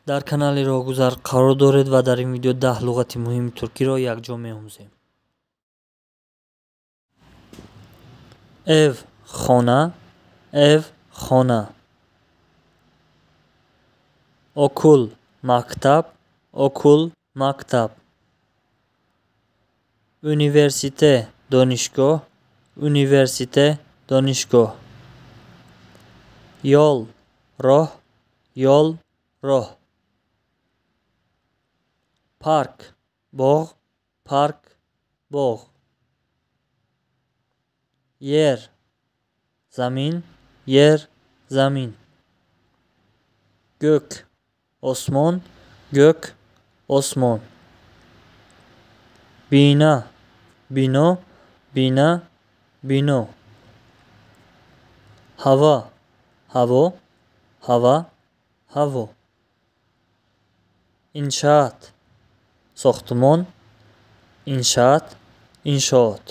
Дар канали Роҳгузар қарор доред ва дар ин видео 10 луғати муҳими туркиро якҷо меомӯзем. Ev хона, ev хона. Okul мактаб, okul мактаб. Üniversite донишгоҳ, üniversite донишгоҳ. Yol роҳ, yol роҳ. Парк боғ, парк боғ. Yer замин, yer замин. Gök осмон, gök осмон. Bina бино, бина бино. Hava ҳаво, ҳава ҳаво. Иншаат сохтмон, иншаат иншоот.